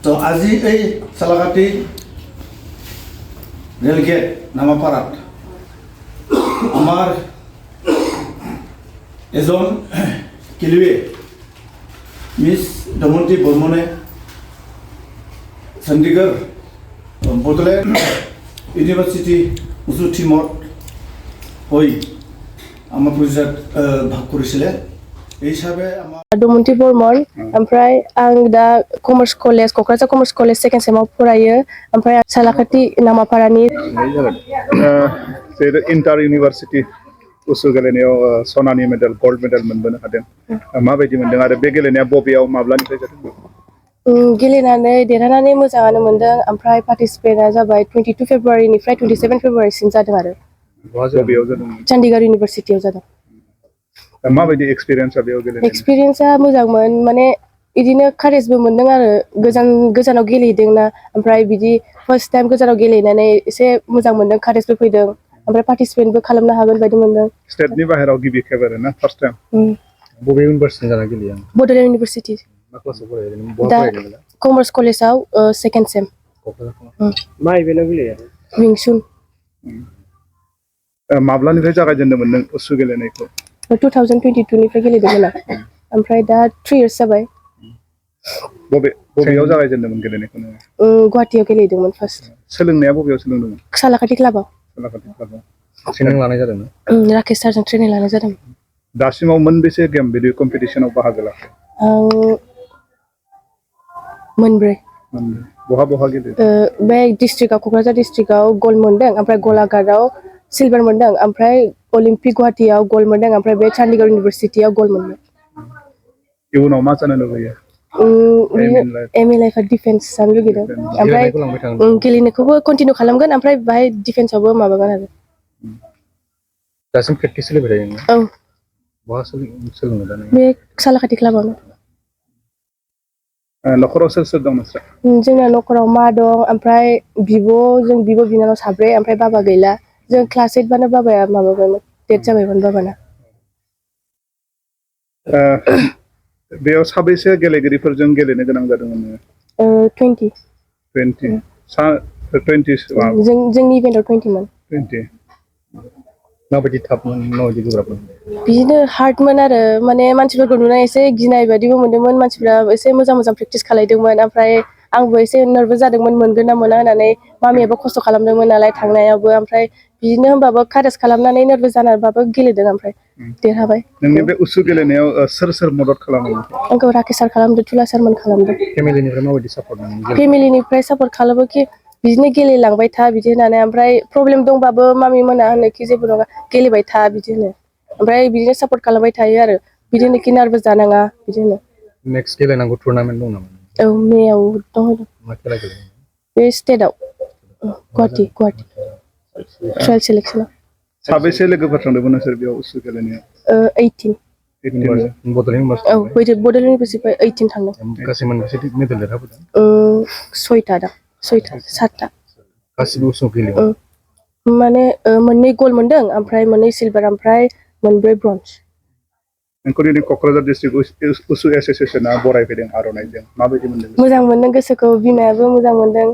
তো আজি এই চালাকাটি রেলগেট নামাপাড়াত আমার এজন খেলুৱৈ মিস দমন্তী বৰ্মনে চণ্ডীগড় বড'লেণ্ড ইউনিভাৰ্চিটি উজু টিমত হৈ আমাৰ প্ৰজেক্ট ভাগ কৰিছিলে এই হিচাপে আমাৰ दमन्तী बर्मन ओमफ्राय आं दा commerce college Kokrajhar commerce college second सेमाव फरायो ओमफ्राय सालाकाटि नामापारानि इन्टार इउनिभार्सिटी उसु गेलेनायाव स'नानि मेडेल गल्ड मेडेल मोनबोनो हादों माबायदि मोनदों आरो बे गेलेनाया बबेयाव माब्लानिफ्राय जादों गेलेनानै देरहानानै मोजाङानो मोनदों ओमफ्राय पार्टिसिपेटआ जाबाय 22 फेब्रुवारिनिफ्राय 27 फेब्रुवारिसिम जादों आरो बबेयाव जादों चन्डीगढ़ इउनिभार्सिटियाव जादों माबायदि एक्सपिरियेन्सआ बेयाव गेलेनाय एक्सपिरियेन्सआ मोजांमोन माने इदिनो कारेजबो मोनदों आरो गोजानाव गेलेहैदोंना ओमफ्राय बिदि फार्स्ट टाइम गोजानाव गेलेनानै एसे मोजां मोनदों कारेजबो फैदों ओमफ्राय पार्टिसिपेटबो खालामनो हागोन बायदि मोनदों स्टेटनि बाहेराव गिबि खेब आरो ना फार्स्ट टाइम बबे इउनिभार्सिटि जाना गेलेयो बड'लेण्ड इउनिभार्सिटि मा क्लासाव फरायदों दा कमार्स कलेजाव सेकेन्ड सेम मा इभेन्टआव गेलेयो विंसुन माब्लानिफ्राय जागायजेनदोंमोन नों उसु गेलेनायखौ 2022 निफ्राय गेलेदोंमोन आं ओमफ्राय दा 3 इयार्स जाबाय बबेयाव जागायजेनदोंमोन गेलेनायखौ नों गुवाहाटीयाव गेलेदोंमोन फार्स्ट सोलोंनाया बबेयाव सोलोंदोंमोन सालाकाटि क्लाबाव ट्रेनिं लानाय जादोंमोन राकेश सारजों ट्रेनिं लानाय जादों दासिमाव मोनबेसे गेम बिदि कम्पिटिसनाव बाहागो लाखो मोनब्रै बहा गेलेदों बे डिस्ट्रिक्टआव क'क्राझार डिस्ट्रिक्टआव गल्ड मोनदों ओमफ्राय गलाघाटआव सिलभार मोनदों ओमफ्राय अलिम्पिक गुवाहाटीयाव गल्ड मोनदों ओमफ्राय बे चन्डीगढ़ इउनिभार्सिटियाव गल्ड मोनदों इयुनाव मा जानो लुबैयो एम ए लाइफआ डिफेन्स जानो लुगैदों ओमफ्राय गेलेनायखौबो कन्टिनिउ खालामगोन ओमफ्राय बाहाय डिफेन्सआवबो माबागोन आरो दासिम प्रेक्टिस सोलिबाय थायो औ बहा सोलोंनो दानो बे सालाकाटि क्लाबावनो नख'राव सोर दं नोंस्रा जोंना नख'राव मा दं ओमफ्राय जों बिब' बिनानाव साब्रै ओमफ्राय बाबा गैला जों क्लास 8 बानो बाबाया माबाबायमोन डेथ जाबायमोन बाबाना बेयाव साबैसे गेलेगिरिफोरजों गेलेनो गोनां जादोंमोन 20 जोंनि इभेन्टआव 20 मोन माबायदि थाबमोन माबायदि गोब्राबमोन बिदिनो हार्डमोन आरो माने मानसिफोरखौ नुनानै एसे गिनाय बायदिबो मोनदोंमोन मानसिफ्रा एसे मोजां प्रेक्टिस खालायदोंमोन ओमफ्राय आंबो एसे नार्भास जादोंमोन मोनगोन ना मोना होननानै मामियाबो खस्थ' खालामदोंमोन नालाय थांनायावबो ओमफ्राय बिदिनो होमबाबो कारेज खालामनानै नार्भास जानानैबाबो गेलेदों ओमफ्राय देरहाबाय नोंनि बे उसु गेलेनायाव सोर मदद खालामो आंखौ राकेश सार खालामदों तुला सारमोन खालामदों फेमिलिनिफ्राय माबायदि सापर्ट मोनो फेमिलिनिफ्राय सापर्ट खालामो कि बिदिनो गेलेलांबाय था बिदि होननानै ओमफ्राय प्रब्लेम दंबाबो मामि मोना होनो कि जेबो नङा गेलेबाय था बिदि होनो ओमफ्राय बिदिनो सापर्ट खालामबाय थायो आरो बिदिनो कि नार्भास जानाङा बिदि होनो नेक्स्ट गेलेनांगौ टुर्नामेन्ट दं नामा औ मेयाव दं मा खेला गेलेयो बे स्टेटआव गुवाहाटी ट्रायल सेलेक्सनाव साबेसे लोगोफोर थांदोंमोन नोंसोर बेयाव उसु गेलेनायाव 18 बड'लेण्ड इउनिभार्सिटि 18 थांदों गासै मोनबेसे मेडेल देरहाबोदों 6टा दा 7टा गासिबो उसु गेलेयो माने मोननै गल्ड मोनदों ओमफ्राय मोननै सिलभार ओमफ्राय मोनब्रै ब्रन्ज नोंखौ दिनै क'क्राझार डिस्ट्रिक्ट उसु एस'सिएशना बरायफैदों आर'नाइजों माबायदि मोनदों मोजां मोनदों गोसोखौ बिमायाबो मोजां मोनदों